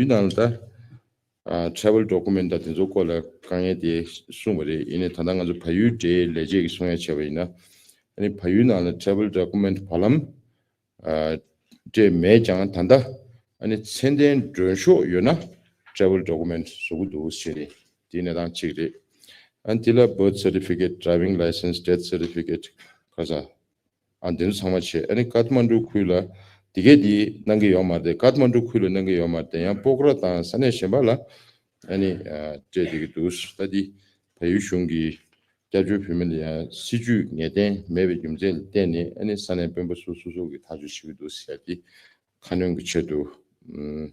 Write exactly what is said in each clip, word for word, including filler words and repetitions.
ནང་ལ་ད་travel document དང་དེ་ཚོ་སྐོར་ལ་དཀའ་ངལ་དེ་གསུངས་པ་རེད། ཡིན་ནའི་ད་ལྟ་ང་ཚོ་བལ་ཡུལ་འབྲེལ་ལས་བྱེད་ཀྱིས་གསུང་ཡ་བྱས་པ་ཡིན་ན། ཨ་ནི་བལ་ཡུལ་ནང་ལ་travel document བར་ལམ་སྤྲད་མེད་ཀྱང་། ད་ལྟ་ཨ་ནི་ཚེ་འདས་མགྲོན་ཤོག་ཡོད་ན་travel document བཟོ་གི་འདུག་ཟེར་ནས་དེའི་གནས་སྟངས་གཅིག་རེད། ཨ་ནི་དེ་ལ་birth certificate, driving license, death certificate ག་ས། ཨ་འདི་ཚོ་ཚང་མ་བྱས། ཨ་ནི་ཀ་ཐ་མན་གྲུ་ཁུལ་ལ་དེ་གས་དེ་གནང་གི་ཡོད་མ་རེད། ཀ་ཐ་མན་གྲུ་ཁུལ་ལ་གནང་གི་ཡོད་མ་རེད། ཡང་སྤོག་ར་དང་ས་གནས་གཞན་པ་ལ་ཨ་ནི་སྤྲད་བསྡད་ཀྱི་འདུག་ད་འདི་བལ་ཡུལ་གཞུང་གིས་སྐྱབས་བཅོལ་བོད་མི་ལ་ཡང་སྲིད་ཇུས་ངེས་གཏན་མེད་པའི་རྒྱུ་མཚན་ལ་བརྟེན་ནས། ཨ་ནི་ས་གནས་དཔོན་པོ་སོ་སོ་སོ་གིས་ཐག་གཅོད་བྱེད་ཀྱི་འདུག་ཟེར་ཏེ་ཁ་སྣོན་གྱི་ཆེད་དུ། ཨུམ།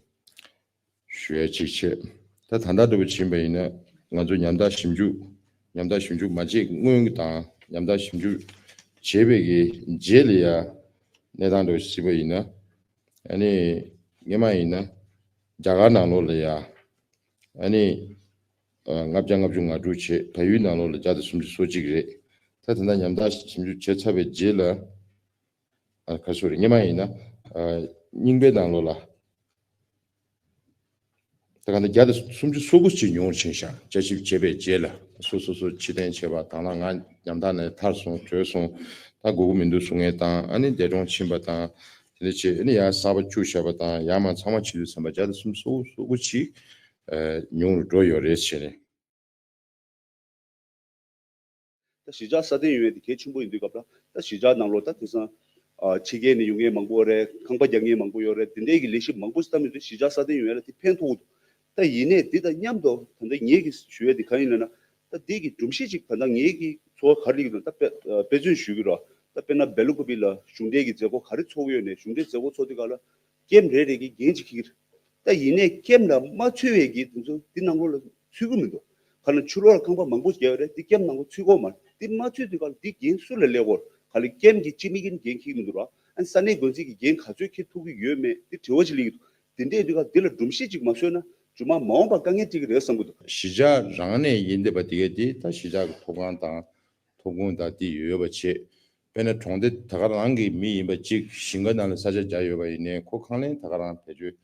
ཞུ་ཡ་གཅིག་བྱས། ད་ད་ལྟ་འདྲ་པོ་ཕྱིན་པ་ཡིན་ན། ང་ཚོ་ཉམ་ཐག་ཞིབ་འཇུག་ཉམ་ཐག་ཞིབ་འཇུག་མ་བྱེད་སྔོན་དང་ཉམ་ཐག་ཞིབ་འཇུག་བྱས་པའི་གི་རྗེས་ལ་ཡ་གནས་སྟངས་འདྲ་པོ་གཟིགས་པ་ཡིན་ན། ཨ་ནི་སྔོན་མ་ཡིན་ན་རྒྱ་གར་ནང་ལོགས་ལ་ཡ་ཨ་ནི་ལྔ་བརྒྱ་ལྔ་བཅུ་ང་དྲུག་བྱས། བལ་ཡུལ་ནང་ལོགས་ལ་བརྒྱ་དང་སུམ་ཅུ་སོ་གཅིག་རེད། ད་ད་ལྟ་ཉམ་ཐག་ཞིབ་འཇུག་བྱས་ཚར་བའི་རྗེས་ལ། ཨ་ཁ་སོ་རེད། སྔོན་མ་ཡིན་ན་རྙིང་པའི་ནང་ལོགས་ལ། ད་ག་ནས་བརྒྱ་དང་སུམ་ཅུ་སོ་དགུ་ཅིག་ཉུང་རུ་ཕྱིན་ཤག་བསྐྱར་ཞིབ་བྱས་པའི་རྗེས་ལ། སོ་སོ་སོ་ཕྱིར་འཐེན་བྱས་པ་དང་། ལ་ང་ཉམ་ཐག་ནས་ཐར་སོང་། བྲོས་སོང་། ད་དགོས་ཀྱི་མི་འདུག་གསུང་མཁན་དང་། ཨ་ནི་འདས་གྲོངས་ཕྱིན་པ་དང་། དེ་འདྲ་བྱས། ཨ་ནི་ཡར་གསར་པ་བཅུག་བཞག་པ་དང་། ཡར་མར་ཚང་མ་བྱེད་དུས་ཙམ་པ་བརྒྱ་དང་སུམ་ཅུ་སོ་དགུ་ཅིག་ཉུང་རུ་འགྲོ་ཡོད་རེད་ཟེར་ནས། ད་གཞིས་ཆགས་སྲ་བརྟན་ཡོང་ཡས་དེ་གལ་ཆེན་པོ་ཡིན་དུས་སྐབས་ལ། ད་གཞིས་ཆགས་ནང་ལོགས་ད་དེང་སང་ཕྱི་རྒྱལ་ནས་ཡོང་མཁན་མང་པོ་རེད། ཁང་པ་རྒྱག་མཁན་མང་པོ་ཡོད་རེད། དེ་འདྲའི་གི་ལས་གཞི་མང་པོ་ཞིག་བཏང་མི་དུས་གཞིས་ཆགས་སྲ་བརྟན་ཡོང་ཡས་ལ་དེ་ཕན་ཐོགས་འདུག་ད་ཡིན་ནའི་འདི་དང་མཉམ་དུ་ད་ལྟ་ངེད་ཀྱིས་ཞུ་ཡས་དེ་གང་ཡིན་ལབ་ན། ད་འདི་གི་སྒྲོམ་གཞི་ཅིག་ད་ལྟ་ངེད་ཀྱི་འཚོ་བ་ག་རེ་ལུས་ཀྱི་འདུག་ད་དཔེ་དཔེ་མཚོན་ཞུ་གི་རོགས། ད་དཔེར་ན་སྦེ་ལ་ཀུ་པི་ལ་གཞུང་འབྲེལ་གྱི་མཛད་སྒོ་ག་རེ་ཚོགས་ཀྱི་ཡོད་ནའི། གཞུང་འབྲེལ་མཛད་སྒོ་ཚོགས་དུས་སྐབས་ལ་ཀེམ་རེ་རེ་གིས་འགན་ཅིག་འཁྱེར་གྱི་རེད། ད་ཡིན་ནའི་ཀེམ་ལ་མ་ཚུད་པའི་གི་དེ་ཚོ་འདི་ནང་ལོགས་ལ་ཚུད་ཀྱི་མི་འདུག་ག་ལ་ཕྱི་ལོགས་ལ་ཁང་པ་མང་པོ་བརྒྱབ་ཡོད་རེད། འདི་ཀེམ་ནང་ལོགས་ཚུད་ཀྱི་ཡོད་མ་རེད། འདི་མ་ཚུད་དུས་སྐབས་ལ་འདི་འགན་སུ་ལ་སླེབས་ཀྱི་ཡོད་རེད། ག་ལ་ཀེམ་གྱི་སྤྱི་མི་གིས་འགན་འཁྱེར་གྱི་མི་འདུག་ར། ཨ་ནི་ས་གནས་འགོ་འཛིན་གྱིས་འགན་ག་ཚོད་འཁྱེར་ཐུབ་ཀྱི་ཡོད་མེད་འདི་དྲི་བ་ཅིག་སླེབས་ཀྱི་འདུག་དེ་འདྲས་དུས་སྐབས་འདི་ལ་སྒྲོམ་གཞི་ཅིག་མ་བཟོས་ན་རྗེས་མ་མ་འོངས་པར་དཀའ་ངལ་འཕྲད་ཀྱི་རེད་བསམ་གྱི་འདུག་གཞིས་ཆགས་རང་ནས་ཡིན་བསྡད་པ་དེ་གས་དེ། ད་གཞིས་ཆགས་ཀྱི་ཐོབ་ཁང་དང་ཐོབ་ཁུངས་དང་དེ་ཡོད་པ་བྱས། དཔེར་ན་གྲོང་སྡེ་ད་ག་རང་གི་མི་ཡིན་པ་གཅིག་ཞིང་ཁ་ནང་ལ་ས་ཆ་བརྒྱབ་ཡོད་པ་ཡིན་ནའི་ཁོ་ཁང་ལེན་ད་ག་རང་བེད་སྤྱོད་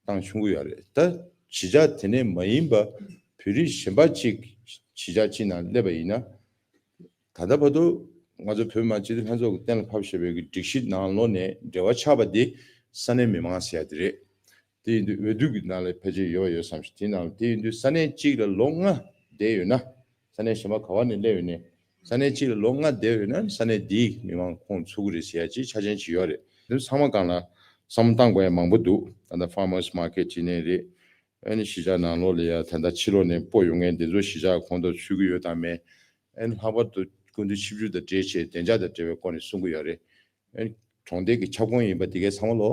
བཏང་ཆོག་གི་ཡོད་རེད། ད་གཞིས་ཆགས་དེ་ནས་མ་ཡིན་པ་བོད་རིགས་གཞན་པ་གཅིག་གཞིས་ཆགས་གཅིག་ནང་སླེབས་པ་ཡིན་ན། ད་ལྟ་བར་དུ་ང་ཚོ་བོད་མི་མང་སྤྱི་འཐུས་ལྷན་ཚོགས་ཀྱིས་གཏན་ལ་ཕབ་བཞག་པའི་གི་སྒྲིག་གཞི་ནང་ལོགས་ནས་འབྲེལ་བ་ཆགས་པ་དེ་ས་གནས་མི་མང་ཟེར་ཡ་དེ་རེད། དེ་ཡིན་དུས་འོས་བསྡུ་གི་ནང་ལ་ཕལ་ཆེར་ཡོད་པ་ཡོད་བསམ་ཞིང་། དེ་ནང་དེ་ཡིན་དུས་ས་གནས་གཅིག་ལ་ལོ་ལྔ་བསྡད་ཡོད་ན། ས་གནས་གཞན་པ་ག་བ་ནས་སླེབས་ཡོད་ནའི། ས་གནས་གཅིག་ལ་ལོ་ལྔ་བསྡད་ཡོད་ན་ས་གནས་དེའི་མི་མང་ཁོངས་ཚུད་ཀྱི་རེད་ཟེར་ཡ་ཅིག་ཆ་རྐྱེན་ཅིག་ཡོད་རེད། དེ་ཚང་མ་སྒང་ལ་བསམ་བློ་བཏང་དགོས་ཡ་མང་པོ་འདུག་ད་ལྟ་ཕར་མར་སི་མར་ཀེཊ་བྱེད་ནའི་རེད། ཨ་ནི་གཞིས་ཆགས་ནང་ལོགས་ལ་ཡ་ད་ལྟ་ཕྱི་ལོགས་ནས་སྤོ་ཡོང་མཁན་དེ་ཚོ་གཞིས་ཆགས་ཁོངས་གཏོགས་ཚུད་ཀྱི་ཡོད་དམ་མེད། ཨ་ནི་ལྷག་པར་དུ་སྐུ་མདུན་ཆིབས་བསྒྱུར་དང་འབྲེལ་བྱས་བདེ་འཇགས་དང་འབྲེལ་བའི་སྐོར་ནས་གསུང་གི་ཡོད་རེད། ཨ་ནི་གྲོང་སྡེ་གི་ཁྱབ་ཁོངས་ཡིན་པ་དེ་གའི་ཚང་མ་ལོ་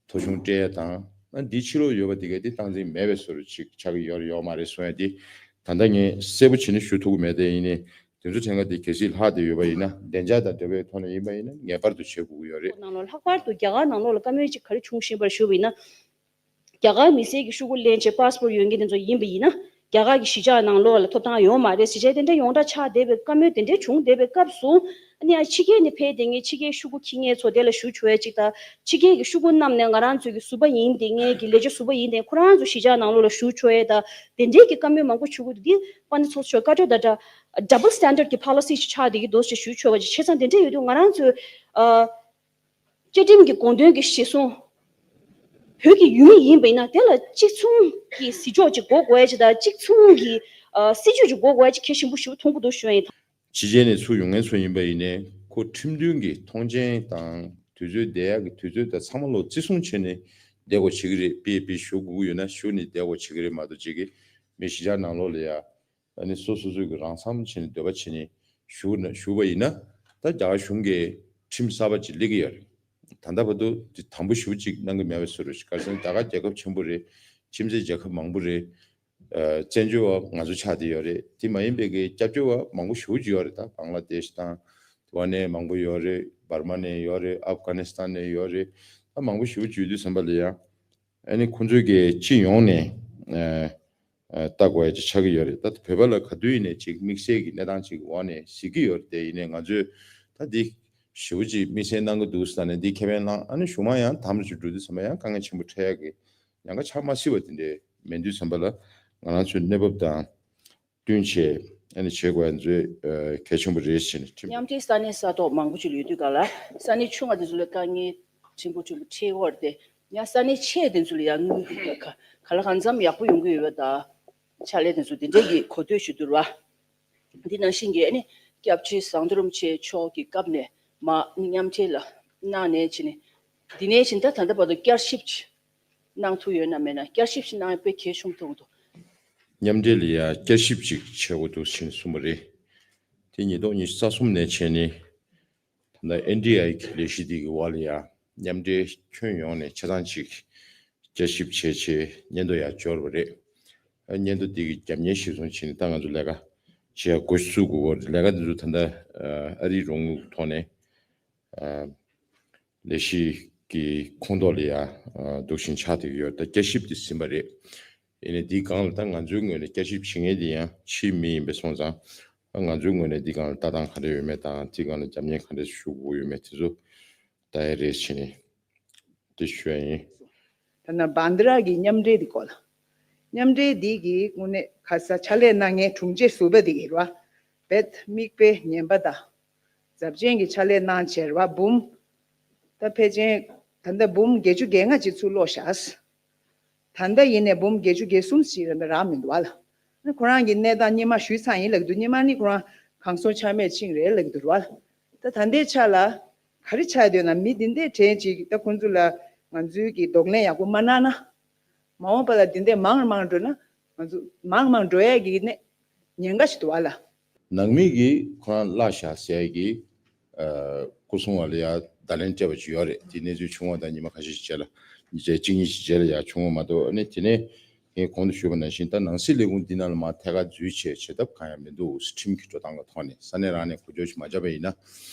ཐོ་གཞུང་སྤྲད་ཡ་དང་། ཨ་ནི་འདི་ཕྱི་ལོགས་ཡོད་པ་དེ་གའི་དེ་སྟངས་འཛིན་མེད་པའི་བཟོ་འདྲ་ཅིག་ཆགས་ཀྱི་ཡོད་རེད་ཡོད་མ་རེད་གསུང་ཡ་དེ་ད་ལྟ་ངས་གསལ་པོ་བྱས་ནས་ཞུ་ཐུབ་ཀྱི་མེད། དེ་ཡིན་ནའི་དེ་ཚོ་ཕྲན་ཁ་དེ་གལ་སྲིད་ལྷག་བསྡད་ཡོད་པ་ཡིན་ན། བདེ་འཇགས་དང་འབྲེལ་བའི་ཐོག་ནས་ཡིན་པ་ཡིན་ན་ངེས་པར་དུ་བྱེད་དགོས་ཀྱི་ཡོད་རེད། ནང་ལོགས་ལྷག་པར་དུ་རྒྱ་གར་ནང་ལོགས་ལ་བཀའ་མོལ་ཅིག་ག་རེ་བྱུང་བཞིན་པར་ཞུས་པ་ཡིན་ན། རྒྱ་གར་མི་སེར་གྱི་ཤོག་གུ་ལེན་བྱས་པཱ་སི་པོར་ཡོད་མཁན་དེ་ཚོ་ཡིན་པ་ཡིན་ན། རྒྱ་གར་གྱི་གཞིས་ཆགས་ནང་ལོགས་ལ་ཐོབ་ཐང་ཡོད་མ་རེད་ཟེར་བྱས་དེ་འདྲ་ཡོངས་གྲགས་ཆགས་བསྡད་པའི་བཀའ་མོལ་དེ་འདྲ་བྱུང་བསྡད་པའི་སྐབས་སུ། ཨ་ནི་ཨ་ཕྱི་རྒྱལ་ནས་ཕེབས་བསྡད་མཁན་ཕྱི་རྒྱལ་ཤོག་གུ་འཁྱེར་མཁན་ཚོ་དེ་ལ་ཞུ་ཆོག་ཡ་གཅིག་དང་། ཕྱི་རྒྱལ་གྱི་ཤོག་གུ་བསྣམས་ནས་ང་རང་ཚོའི་གི་ཟུར་པ་ཡིན་བསྡད་མཁན་གྱི་ལས་བྱེད་ཟུར་པ་ཡིན་བསྡད་མཁན་ཁོ་རང་ཚོ་གཞིས་ཆགས་ནང་ལོགས་ལ་ཞུ་ཆོག་ཡ་དང་། དེ་འདྲའི་གི་བཀའ་མོལ་མང་པོ་ཞུ་གི་འདུག་འདི་དཔལ་ལྡན་ཚོགས་གཙོ་མཆོག་བཀའ་འཁྲོལ་དང་སྦྲགས་double standard གི་policy ཞིག་ཆགས་བསྡད་ཀྱི་འདུག་ཅེས་ཞུ་ཆོག་པ་ཅིག་བྱས་ཙང་། དེ་འདྲ་ཡོད་དུས་ང་རང་ཚོའི་ཨ། བཅའ་ཁྲིམས་ཀྱི་དགོངས་དོན་གྱི་གཞིར་བཟུང་། བོད་ཀྱི་ཡུལ་མི་ཡིན་པ་ཡིན་ན་དེ་ལ་གཅིག་མཚུངས་ཀྱི་གཟིགས་ཕྱོགས་ཅིག་དགོས་དགོས་ཡ་ཅིག་དང་། གཅིག་མཚུངས་ཀྱི་ཨ་སྲིད་ཇུས་ཅིག་དགོས་དགོས་ཡ་ཅིག་གལ་ཆེན་པོ་ཞིག་མཐོང་གི་འདུག་ཞུ་ཡ་ཡིན། ཕྱི་རྒྱལ་ནས་ཚུར་ཡོང་མཁན་ཚོ་ཡིན་པ་ཡིན་ནའི་ཁོ་ཁྲིམས་མཐུན་གྱི་མཐོང་མཆན་དང་དུས་ཚོད་བསྡད་ཡག་གི་དུས་ཚོད་དང་ཚང་མ་ལོ་བརྩི་སྲུང་བྱས་ནས་བསྡད་དགོས་བྱེད་ཀྱི་རེད། དཔེ་དཔེ་ཞུ་དགོས་ཀྱི་ཡོད་ན་ཞུ་ནས་བསྡད་དགོས་བྱེད་ཀྱི་རེད་མ་གཏོགས། ཅིག་གི་མི་གཞིས་ཆགས་ནང་ལོགས་ལ་ཡ། ཨ་ནི་སོ་སོ་སོ་གི་རང་འཚམ་བྱས་ནས་འདོད་པ་བྱས་ནས་བཞུགས་ན་བཞུགས་པ་ཡིན་ན། ད་རྒྱ་གར་གཞུང་གིས་ཁྲིམས་གསར་པ་ཅིག་སླེབས་ཀྱི་ཡོད་རེད། ད་ལྟ་བར་དུ་དེ་དམ་པོ་ཞེ་པོ་ཅིག་གནང་གི་མེད་པའི་བཟོ་འདྲ་ཞིག་ག་རེ་ཟེར་ན་རྒྱ་གར་རྒྱལ་ཁབ་ཆེན་པོ་རེད། ཁྱིམ་མཚེས་རྒྱལ་ཁབ་མང་པོ་རེད། ཨ་བཙན་བྱོལ་བ་ང་ཚོ་ཆགས་བསྡད་ཡོད་རེད། དེ་མ་ཡིན་པའི་གི་སྐྱབས་བཅོལ་བ་མང་པོ་ཞེ་པོ་ཅིག་ཡོད་རེད། ད་བང་ལ་དེཤ་དང་དེ་བ་ནས་མང་པོ་ཡོད་རེད། འབར་མ་ནས་ཡོད་རེད། ཨབ་གྷ་ནི་སི་ཐན་ནས་ཡོད་རེད། ད་མང་པོ་ཞེ་པོ་ཅིག་ཡོད་དུས་ཙམ་པ་ལ་ཡང་། ཨ་ནི་ཁོང་ཚོས་ཀྱི་སྤྱི་ཡོངས་ནས་ཨ་ཨ་ལྟ་དགོས་ཡ་ཅིག་ཆགས་ཀྱི་ཡོད་རེད། ད་བོད་པ་ལ་ག་དུས་ཡིན་ནའི་ཅིག་དམིགས་བསལ་གྱི་གནས་སྟངས་ཅིག་གི་འོག་ནས་གཟིགས་ཀྱི་ཡོད་རེད། དེ་ཡིན་ནའི་ང་ཚོས་ད་འདི་ཞེ་པོ་ཅིག་དམིགས་བསལ་གནང་གི་འདུག་ཟེར་ནས་འདི་ཁེ་ཕན་བླངས། ཨ་ནི་གཞུག་མ་ཡང་དམ་རུ་ཅིག་འགྲོ་དུས་ཙམ་པ་ཡང་དཀའ་ངལ་ཆེན་པོ་འཕྲད་ཡག་གི་ ཉེན་ཁ་ཆགས་མ་སྲིད་པ་དེ་འདྲའི་མེད་དུས་ཙམ་པ་ལ་ང་རང་ཚོའི་གནས་བབ་དང་བསྟུན་བྱས་ཨ་ནི་བྱེད་དགོས་ཡ་ཚོ་གལ་ཆེན་པོ་རེད་ཟེར་ནས་ཁྲིམས། མཉམ་འབྲེལ་ས་གནས་ས་ཐོག་མང་པོ་ཅིག་ལ་ཡོད་དུས་ག་ལ་ས་གནས་ཆུང་བ་དེ་ཚོ་ལ་དཀའ་ངལ་ཕྲན་བུ་ཕྲན་བུ་འཕྲད་ཀྱི་ཡོད་རེད་དེ། ཡང་ས་གནས་ཆེ་དེ་ཚོ་ལ་ཡང་དངུལ་ག་ག་ལ་གང་འཚམ་ཡག་པོ་ཡོང་གི་ཡོད་པ་དང་། ཕྱག་ལས་དེ་ཚོ་དེ་འདྲས་ཀྱི་གོ་ཐོས་ཞུ་འདུག་ར། འདི་ནང་བཞིན་གྱི་ཨ་ནི་སྐྱབས་རྗེ་ཟམ་གདོང་རིན་པོ་ཆེ་མཆོག་གི་སྐབས་ནས་མ་མཉམ་འབྲེལ་ལ་གནང་ནས་ཕྱིན་ནས། འདི་ནས་ཕྱིན་ད་ད་ལྟ་བར་དུ་བསྐྱར་ཞིབ་ཅིག་གནང་ཐུབ་ཡོད་ན་མེད་ན། བསྐྱར་ཞིབ་ཅིག་གནང་ཡ་དཔེ་གལ་ཆེན་པོ་མཐོང་གི་འདུག་མཉམ་འབྲེལ་ལ་ཡ་བསྐྱར་ཞིབ་ཅིག་བྱེད་དགོས་འདུག་ཕྱིན་གསུངས་པ་རེད། དེ་ཉིས་སྟོང་ཉི་ཤུ་རྩ་གསུམ་ནས་བྱས་ནས། ད་ལྟ་ཨེན་ཌི་ཨའི་གི་ལས་གཞི་འདི་གི་འོག་ལ་ཡང་མཉམ་འབྲེལ་ཁྱོན་ཡོངས་ནས་ཆ་ཚང་ཅིག་བསྐྱར་ཞིབ་བྱས་བྱས་སྙན་ཐོ་ཡང་འབྱོར་བ་རེད། ཨ་སྙན་ཐོ་འདི་གི་རྒྱབ་གཉེར་གཞིར་བཟུང་བྱས་ནས་ད་ང་ཚོ་ལས་ཀ་བྱེད་ཡ་འགོ་བཙུགས་དགོས་ཀྱི་ཡོད་རེད། ལས་ཀ་འདི་ཚོ་ད་ལྟ་ཨ་རི་རོགས་དངུལ་གྱི་ཐོག་ནས་ཨ་ལས་གཞི་གི་ཁོངས་གཏོགས་ལ་ཡང་ཨ་འདུག་བཞིན་ཆགས་བསྡད་ཀྱི་ཡོད་རེད། ད་བསྐྱར་ཞིབ་འདི་ཟིན་པ་རེད། ཡིན་ནའི་འདིའི་སྒང་ལ་ད་ང་ཚོའི་ངོས་ནས་བསྐྱར་ཞིབ་བྱེད་མཁན་དེ་ཡང་ཕྱིའི་མི་ཡིན་པ་སོང་ཙང་། ང་ཚོའི་ངོས་ནས་འདི་སྒང་ལ་ལྟ་སྟངས་ག་འདྲ་ཡོད་མེད་དང་། འདི་སྒང་ལ་རྒྱབ་གཉེར་ག་འདྲ་ཞུ་དགོས་ཡོད་མེད་དེ་ཚོ་ལྟ་ཡ་རེད་བྱས་ནས་དེ་ཞུ་ཡ་ཡིན། ད་ནི་བྷན་དྷ་ར་གི་མཉམ་འབྲེལ་འདི་སྐོར་ལ། མཉམ་འབྲེལ་འདི་གི་དངོས་གནས་ཁ་ས་ཕྱག་ལས་གནང་མཁན་དྲུང་ཆེ་ཟུར་པ་འདི་གི་རེད་བ། རྦད་མིག་དཔེ་ཉན་པ་དང་། ཚབས་ཆེན་གྱི་ཕྱག་ལས་གནང་བྱས་རེད་བ། འབུམ། ད་ཕལ་ཆེར་ད་ལྟ་འབུམ་བརྒྱད་ཅུ་གྱ་ལྔ་ཅིག་ཚུར་སློག་བཞག་ད་ལྟ་ཡིན་ནའི་འབུམ་བརྒྱད་ཅུ་གྱ་གསུམ་ཞིག་རེད་འདྲ་རག་མི་འདུག་བ་ལ། ཁོ་རང་གི་གནས་སྟངས་སྔོན་མ་ཞུས་ཚར་ཡིན་ལབ་ཀྱི་འདུག་སྔོན་མ་ནི་ཁོ་རང་གང་སོང་ཆ་མེད་ཕྱིན་རེད་ལབ་ཀྱི་འདུག་བ་ལ། ད་ད་ལྟའི་ཆ་ལ་ག་རེ་ཆགས་ཡོད་ན། མི་འདི་འདྲའི་དྲན་ཅིག་ད་ཁོང་ཚོ་ལ་ང་ཚོའི་གི་གདོང་ལེན་ཡག་པོ་མ་གནང་ན། མ་འོངས་པ་ལ་འདི་འདྲའི་མང་རུ་མང་རུ་འགྲོ་ན། ང་ཚོ་མང་རུ་མང་རུ་འགྲོ་ཡས་ཀྱི་ནི་ཉེན་ཁ་ཞིག་འདུག་བ་ལ། ནང་མི་གིས་ཁོ་རང་བརླག་བཞག་ཟེར་ཡས་ཀྱི་ཨ་སྐུ་སྲུང་བ་ལ་ཡ་བརྡ་ལན་སྤྲད་པ་ཅིག་ཡོད་རེད། དེ་གནས་ཚུལ་བྱུང་བ་དང་ཉི་མ་ཁ་ཤས་ཤིག་རྗེས་ལ། ཉིན་བྱེད་གཅིག་གཉིས་ཤིག་རྗེས་ལ་ཡ་བྱུང་བ་མ་གཏོགས། ཨ་ནི་དེ་ནས་ངས་གོང་དུ་ཞུས་པ་ནང་བཞིན་ད་ནང་སྲིད་ལས་ཁུངས་འདི་ནང་ལ་མར་ཐད་ཀར་འཛུལ་བྱས་བྱེད་ཐབས་གང་ཡང་མི་འདུག་ཁྲིམས་ཀྱི་འགྲོ་སྟངས་ཀྱི་ཐོག་ནས་ས་གནས་རང་ནས་གོ་བསྡུར་ཞིག་མ་བྱས་པ་ཡིན་ན།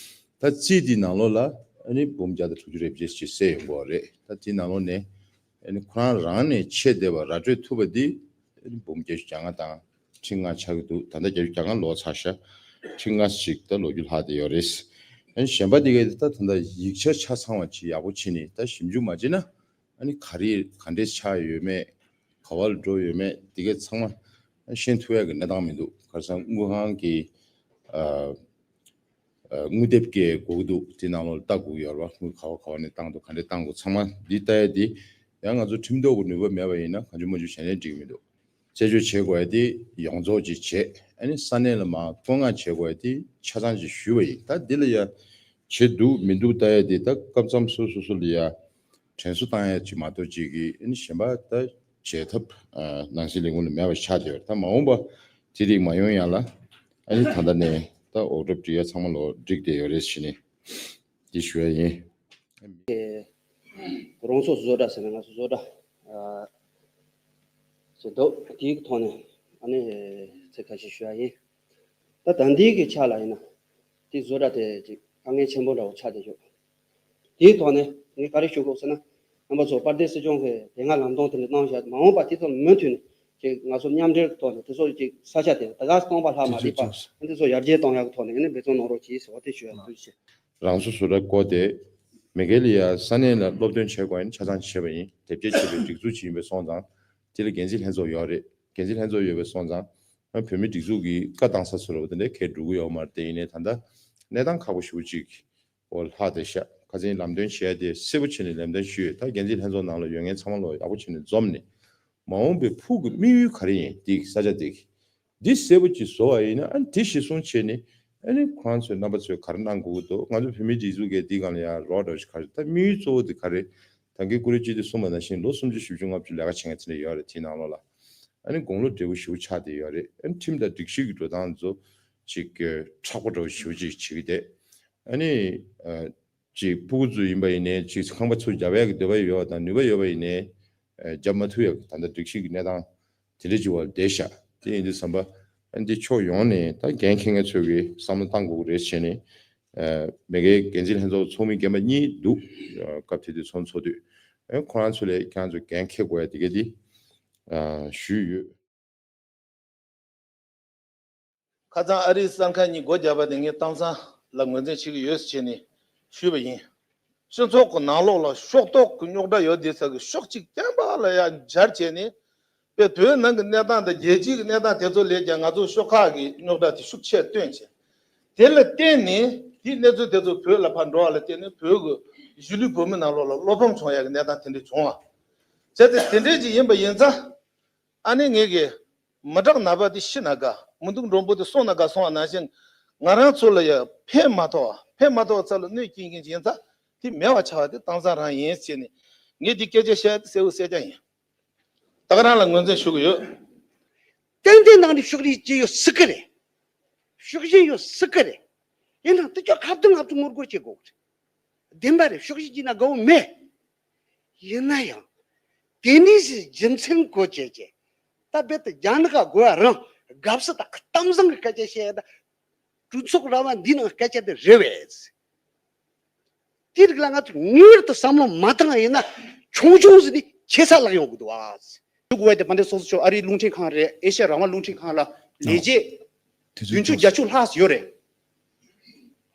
ད་རྩིས་འདི་ནང་ལོགས་ལ་ཨ་ནི་འབུམ་བརྒྱ་དང་དྲུག་ཅུ་རེ་བརྒྱད་ཅིག་གསལ་ཡོང་གི་ཡོད་རེད། ད་དེ་ནང་ལོགས་ནས་ཨ་ནི་ཁོ་རང་རང་ནས་ཆེད་བསྡད་པ་ར་སྤྲོད་ཐུབ་པ་འདི་ཨ་ནི་འབུམ་བརྒྱད་ཅུ་གྱ་ལྔ་དང་ཁྲི་ལྔ་ཆགས་ཀྱི་འདུག་ད་ལྟ་བརྒྱད་ཅུ་གྱ་ལྔ་ལོག་ཚར་ཤག་ཁྲི་ལྔ་ཞིག་ད་ལོ་རྒྱུས་ལྷག་བསྡད་ཡོད་རེད། ཨ་ནི་གཞན་པ་འདི་གའི་ད་ད་ལྟ་ཡིག་ཆ་ཆ་ཚང་བ་ཅིག་ཡག་པོ་བྱས་ནས་ད་ཞིབ་འཇུག་མ་བྱས་ན། ཨ་ནི་ག་རེ་ག་འདྲས་ཆགས་ཡོད་མེད། ག་བ་ལ་འགྲོ་ཡོད་མེད་འདི་གའི་ཚང་མ་ཤེས་ཐུབ་ཡག་གི་གནས་སྟངས་མི་འདུག་ག་རེ་ཟེར་ན་དངུལ་ཁང་གི་ཨ་ཨ་དངུལ་དེབ་སྐྱེལ་དགོས་ཀྱི་འདུག་དེ་ནང་ལོགས་ལ་ལྟ་དགོས་ཀྱི་ཡོད་རེད་བ། དངུལ་ག་བ་ག་བ་ནས་བཏང་འདུག་ག་འདྲས་བཏང་དགོས་ཚང་མ་འདི་ལྟ་ཡ་འདི་ཡང་ང་ཚོ་ཁྲིམས་ཐོག་གི་ནུས་པ་མེད་པ་ཡིན་ན་གང་བྱུང་མང་བྱུང་བྱས་ནས་འགྲིག་གི་མི་འདུག་རྩད་གཅོད་བྱེད་དགོས་ཡ་དེ་ཡོངས་རྫོགས་ཅིག་བྱས། ཨ་ནི་ས་གནས་ལ་མར་བཀོད་མངགས་བྱེད་དགོས་ཡ་དེ་ཆ་ཚང་ཅིག་ཞུས་པ་ཡིན། ད་འདི་ལ་ཡ་བྱེད་འདུག་མི་འདུག་ལྟ་ཡ་དེ་ད་སྐབས་མཚམས་སོ་སོ་སོ་ལ་ཡ་དྲན་གསོ་བཏང་ཡ་ཅིག་མ་གཏོགས་ཅིག་གིས་ཨ་ནི་གཞན་པ་ད་བྱེད་ཐབས་ཨ་ནང་སྲིད་ལས་ཁུངས་ལ་མེད་པ་ཆགས་བསྡད་ཡོད་རེད། ད་མ་འོངས་པ་དེ་རིགས་མ་ཡོང་ཡ་ལ་ཨ་ནི་ད་ལྟ་ནས་ད་འོག་གྲབས་སྒྲིག་ཡ་ཚང་མ་ལོ་སྒྲིག་བསྡད་ཡོད་རེད་ཟེར་ནས་འདི་ཞུ་ཡ་ཡིན། རང་སྲོག་བཟོ་གྲྭ་ཟེར་ན་ང་ཚོ་བཟོ་གྲྭ་ཨ་ཟེར་འདུག་དེའི་ཐོག་ནས་ཨ་ནི་ཚིག་ཁ་ཤས་ཞུ་ཡ་ཡིན། ད་ད་ལྟའི་གི་ཆ་ལ་ཡིན་ན་དེ་བཟོ་གྲྭ་དེ་ཅིག་དཀའ་ངལ་ཆེན་པོ་འདྲ་བོ་ཆགས་བསྡད་ཡོད། དེའི་ཐོག་ནས་ངས་ག་རེ་ཞུ་དགོས་ཟེར་ན། རྣམ་པ་ཚོ་དཔལ་ལྡན་སྲིད་སྐྱོང་གིས་དེ་སྔ་ལམ་སྟོན་དེ་འདྲ་གནང་བཞག་མ་འོངས་པ་དེ་ཚོ་མུ་མཐུད་ནས་ཅིག་ང་ཚོ་མཉམ་འབྲེལ་གྱི་ཐོག་ནས་དེ་ཚོ་ཅིག་ས་ཆ་དེ་ད་ག་སྟོང་པ་ལྷག་མ་རེད་པ། དེ་ཚོ་ཡར་རྒྱས་གཏོང་ཡག་གི་ཐོག་ནས་ངས་ནི་འབད་བརྩོན་གནང་རོགས་གྱིས་ཟེར་བ་དེ་ཞུ་ཡག་འདུག་ཅེས། རང་སོ་སོ་སོ་ར་བསྐོར་ཏེ་མེས་རྒྱལ་ལ་ཡ་ས་གནས་ལ་སློབ་སྟོན་བྱེད་དགོས་ཡིན་ཆ་ཚང་བྱས་པ་ཡིན། དེབ་སྐྱེལ་བྱེད་པའི་སྒྲིག་འཛུགས་ཅིག་ཡིན་པའི་སོང་ཙང་དེ་ལ་འགན་འཛིན་ལྷན་ཚོགས་ཡོད་རེད། འགན་འཛིན་ལྷན་ཚོགས་ཡོད་པའི་སོང་ཙང་བོད་མིའི་སྒྲིག་འཛུགས་ཀྱི་བཀའ་བཏང་ས་ཚོ་ར་བ་དེ་འདྲ་ཁས་འགྲོ་གི་ཡོད་མ་རེད། དེ་ཡིན་ནའི་ད་ལྟ་གནས་སྟངས་ཁག་པོ་ཞེ་པོ་ཅིག་འོ་ལྷག་བསྡད་ཤག་ཁ་སང་ལམ་སྟོན་བྱས་ཏེ་གསལ་པོ་བྱས་ནས་ལམ་སྟོན་ཞུས་ཡོད། ད་འགན་འཛིན་ལྷན་ཚོགས་ནང་ལ་ཡོད་མཁན་ཚང་མ་ལོ་ཡག་པོ་བྱས་ནས་འཛོམས་ནས་མ་འོངས་པའི་ཕུགས་ཀྱི་དམིགས་ཡུལ་ག་རེ་ཡིན། འདི་ས་ཆ་འདི་འདི་གསལ་པོ་ཅིག་བཟོ་བ་ཡིན་ན་ཨ་ནི་དེ་གཞིར་བཟུང་བྱས་ནས་ཨ་ནི་ཁོ་རང་ཚོའི་རྣམ་པ་ཚོས་ག་རེ་གནང་དགོས་ཀྱི་འདུག་ང་ཚོ་བོད་མིའི་སྒྲིག་འཛུགས་ཀྱི་འདི་སྒང་ལ་ཡང་རོགས་འདྲ་བོ་ཞིག་ག་རེ། ད་དམིགས་ཡུལ་གཙོ་བོ་འདི་ག་རེ། ད་གིན་ཀུ་རེ་ཅི་དེ་གསུངས་པ་ནང་བཞིན་ལོ་སུམ་ཅུ་བཞི་བཅུ་ལྔ་བཅུ་ལས་ཀ་བྱེད་མཁན་ཚོ་ནས་ཡོད་རེད། དེའི་ནང་ལོགས་ལ་ཨ་ནི་དགུང་ལོ་བགྲེས་པོ་ཞེ་པོ་ཆགས་བསྡད་ཡོད་རེད། ཨ་ནི་ཁྲིམས་དང་སྒྲིག་གཞི་གི་འགྲོ་སྟངས་ཚོ་ཅིག་མཁྲེགས་པོ་འདྲ་བོ་ཞེ་པོ་ཅིག་བྱེད་ཀྱི་བསྡད། ཨ་ནི་ཨ་ཅིག་སྤུ་གུ་ཚོ་ཡིན་པ་ཡིན་ནའི་ཅིག་ཁང་པ་ཚུར་རྒྱབ་ཡག་གི་འདོད་པ་ཡོད་པ་དང་ནུས་པ་ཡོད་པ་ཡིན་ནའི་ཨ་རྒྱབ་མ་ཐུབ་ཡག་གི་ད་ལྟ་སྒྲིག་གཞི་གི་གནས་སྟངས་དེ་འདྲ་ཅིག་བར་བསྡད་ཤག་དེ་ཡིན་དུས་ཙམ་པ་ཨ་འདི་ཕྱོགས་ཡོངས་ནས་ད་འགན་འཁྱེར་མཁན་ཚོས་གི་བསམ་བློ་བཏང་དགོས་ཀྱི་རེད་བྱས་ནས། ཨ་མེས་རྒྱལ་འགན་འཛིན་ལྷན་ཚོགས་ཚོགས་མི་རྒན་པ་གཉིས་འདུག་ཨ་སྐབས་དེ་དུས་ཚོགས་ཚོགས་དུས་ཨ་ཁོ་རང་ཚོ་ལས་ཁྱེད་རང་ཚོས་འགན་འཁྱེར་དགོས་ཡ་དེ་ག་དེ་ཨ་ཞུས་ཡོད། ཁ་སང་ཨ་རིའི་གསར་ཁང་གཉིས་སྒོ་བརྒྱབ་པ་དེ་ངས་སྟངས་སང་ལ་ངོས་འཛིན་བྱེད་ཀྱི་ཡོད་ཟེར་བྱས་ནས་ཞུས་པ་ཡིན། སྤྱི་ཚོགས་ཀྱི་ནང་ལོགས་ལ་ཕྱོགས་གཏོགས་ཀྱི་རྙོག་དྲ་ཡོད་དེ་ཚོ་གི་ཕྱོགས་གཅིག་རྐྱང་པ་ལ་ཡང་སྦྱར་བྱས་ནས། དཔེ་བོད་ནང་གི་གནས་སྟངས་དང་རྒྱལ་སྤྱིའི་གནས་སྟངས་དེ་ཚོ་ལས་ཀྱང་ང་ཚོ་ཤོག་ཁག་གི་རྙོག་དྲ་དེ་ཤུགས་ཆེ་བཏོན་བྱས། དེ་ལ་བརྟེན་ནས་དེའི་གནས་ཚུལ་དེ་ཚོ་བོད་ལ་ཕར་འགྲོ་བ་ལ་བརྟེན་ནས་བོད་ཀྱི་གཞིས་ལུས་བོད་མི་ནང་ལོགས་ལ་བློ་ཕམ་བྱུང་ཡག་གི་གནས་སྟངས་དེ་འདྲ་བྱུང་བ། བྱས་ཏེ་དེ་འདྲ་ཅིག་ཡིན་པ་ཡིན་ཙང་། ཨ་ནི་ངེད་ཀྱིས་མི་དྲག་ནད་པ་དེ་ཤི་ན་དགའ། མི་སྡུག་མགྲོན་པོ་དེ་སོང་ན་དགའ་གསུངས་པ་ནང་བཞིན། ང་རང་ཚོ་ལ་ཡང་ཕན་མ་ཐོགས་པ། ཕན་མ་ཐོགས་པ་ཚོ་ལ་གནོད་སྐྱེལ་མཁན་ཅིག་ཡིན་ཙང་དེ་མེད་པ་ཆགས་པ་དེ་གཏམ་བཟང་རང་ཡིན་ཟེར་ནས། ངས་འདི་སྐད་ཆ་བཤད་དེ་གསལ་པོ་གསལ་རྐྱང་ཡིན། ད་ག་རང་ལ་ངོས་འཛིན་ཞུ་གི་ཡོད། ཏན་ཏན་ནང་ནས་ཕྱོགས་རིས་ཅི་ཡོད་སྲིད་གི་རེད། ཕྱོགས་ཞེན་ཡོད་སྲིད་གི་རེད། ཡིན་ནའང་དེ་ཅོག་ཁ་བརྡུང་ཁ་བརྡུང་ངོ་རྒོལ་བྱེད་དགོས་གི་རེད། བདེན་པ་རེད། ཕྱོགས་ཞེན་བྱས་ན་དགའ་བོ་མེད། ཡིན་ན་ཡང་། དེ་ནས་ཞིག་རྒྱུ་མཚན་བཀོད་བྱས་བྱས། ད་རྦད་དེ་རྒྱ་ནག་ག་དགོས་པ་རང་དགའ་བསུ་དང་གཏམ་བཟང་གི་སྐད་ཆ་བཤད་ཡ་ད། གྲོས་ཚོགས་ར་བ་འདི་ནང་སྐད་ཆ་དེ་རེད་བས། དེ་རིགས་ལ་ང་ཚོས་ངེས་པར་དུ་བསམ་བློ་མ་བཏང་ཡིན་ན་ཆུང་ཆུང་ཟིག་ནས་ཆེ་ས་ལྷག་ཡོང་གི་འདུག་ཨ། ཞུ་དགོས་པ་དེ་དཔལ་ལྡན་ཚོགས་གཙོ་མཆོག་ཨ་རིའི་རླུང་འཕྲིན་ཁང་རེད། ཨེ་ཤ་ཡ་རང་དབང་རླུང་འཕྲིན་ཁང་ལ་ལས་བྱེད་དུས་ཚོད་བརྒྱད་ཅུ་ལྷག་ཡོད་རེད།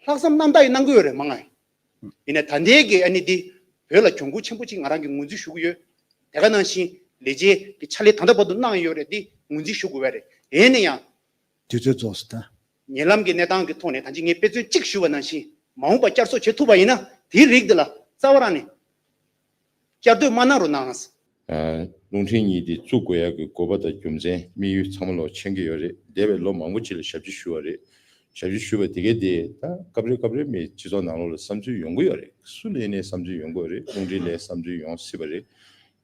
ལྷག་བསམ་རྣམ་དག་ཡིས་གནང་གི་ཡོད་རེད་མང་ང་། ཡིན་ན་ད་ལྟའི་གི་ཨ་ནི་འདི་བོད་ལ་གྱོང་གུད་ཆེན་པོ་ཅིག་ང་རང་གིས་ངོས་འཛིན་ཞུ་གི་ཡོད། དེ་ག་ནང་བཞིན་ལས་བྱེད་ཀྱི་ཕྱག་ལས་ད་ལྟ་བར་དུ་གནང་ཡོད་རེད། འདི་ངོས་འཛིན་ཞུ་དགོས་པ་རེད། ཡིན་ན་ཡང་། དུས་ཚོད་རྫོགས་སོང་ད། ཉེ་ལམ་གྱི་གནས་སྟངས་ཀྱི་ཐོག་ནས་ད་ཅི་ངས་དཔེ་མཚོན་གཅིག་ཞུ་བ་ནང་བཞིན་མ་འོངས་པ་བསྐྱར་གསོ་བྱེད་ཐུབ་པ་ཡིན་ན་དེའི་རིགས་འདི་ལ་རྩ་བ་རང་ནས་བསྐྱར་ཟློས་མ་གནང་རོགས་གནང་། རླུང་འཕྲིན་གཉིས་དེ་བཙུགས་དགོས་ཡག་གི་དགོས་པ་དང་རྒྱུ་མཚན་དམིགས་ཡུལ་ཚང་མ་ལོག་མཁྱེན་གྱི་ཡོད་རེད། འདས་པའི་ལོ་མང་པོ་ཅིག་ལ་ཞབས་ཕྱི་ཞུ་བ་རེད། ཞབས་ཕྱི་ཞུ་བ་དེ་གས་དེ་ད་སྐབས་རེ་སྐབས་རེ་མི་སྤྱི་ཚོགས་ནང་ལོགས་ལ་བསམ་ཚུལ་ཡོང་གི་ཡོད་རེད། སུ་ལ་ཡིན་ནའི་བསམ་ཚུལ་ཡོང་གི་ཡོད་རེད། རླུང་འཕྲིན་ལ་བསམ་ཚུལ་ཡོང་སྲིད་པ་རེད།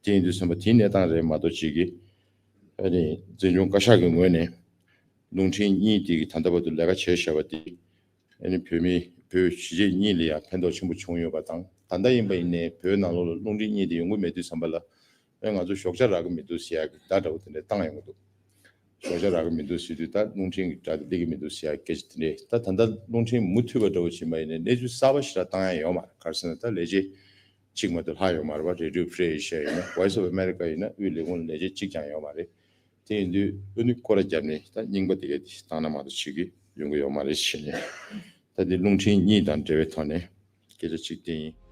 དེ་ཡིན་དུས་ཙམ་པ་དེའི་གནས་སྟངས་རེད་མ་གཏོགས་ཅིག་གི། ཨ་ནི་འཛིན་སྐྱོང་བཀའ་ཤག་གི་ངོས་ནས་རླུང་འཕྲིན་གཉིས་དེ་གི་ད་ལྟ་བར་དུ་ལས་ཀ་བྱས་བཞག་པ་དེ། ཨ་ནི་བོད་མི་བོད་གཞིས་བྱེས་གཉིས་ལ་ཡང་ཕན་ཐོགས་ཆེན་པོ་བྱུང་ཡོད་པ་དང་། ད་ལྟ་ཡིན་པ་ཡིན་ནའི་བོད་ནང་ལོགས་ལ་རླུང་འཕྲིན་གཉིས་དེ་ཡོང་གི་མེད་དུས་ཙམ་པ་ལ། ཨེ་ང་ཚོ་ཞོགས་ཇ་རག་གི་མི་འདུག་ཟེར་ཡག་གི་བརྡ་འདྲ་བོ་དེ་འདྲ་བཏང་ཡོང་གི་འདུག་ཞོགས་ཇ་རག་གི་མི་འདུག་ཟེར་དུས་ད་རླུང་འཕྲིན་གྱི་སྒྲ་དེ་སླེབས་ཀྱི་མི་འདུག་ཟེར་ཡག་སྐད་ཆ་དེ་འདྲས། ད་ད་ལྟ་རླུང་འཕྲིན་མུ་མཐུད་པ་འདྲ་བོ་ཕྱིན་པ་ཡིན་ནའི་གནས་ཚུལ་གསར་པ་ཞིག་རག་བཏང་ཡག་ཡོད་མ་རེད། ག་རེ་ཟེར་ན་ད་ལས་བྱེད་གཅིག་མ་གཏོགས་ལྷག་ཡོད་མ་རེད་པ། Radio Free Asia ཡིན་ན་Voice of America ཡིན་ན་དབུས་ལས་ཁུངས་ལས་བྱེད་གཅིག་ཀྱང་ཡོད་མ་རེད། དེ་ཡིན་དུས་ཨ་ནི་སྐོར་ར་བརྒྱབ་ནས་ད་རྙིང་པ་དེ་གས་དེ་བཏང་ན་མ་གཏོགས་བྱེད་ཀྱི་ཡོང་གི་ཡོད་མ་རེད་ཟེར་ནས། ད་དེ་རླུང་འཕྲིན་གཉིས་དང་འབྲེལ་བའི་ཐོག་ནས་སྐད་ཆ་གཅིག་དེ་ཡིན།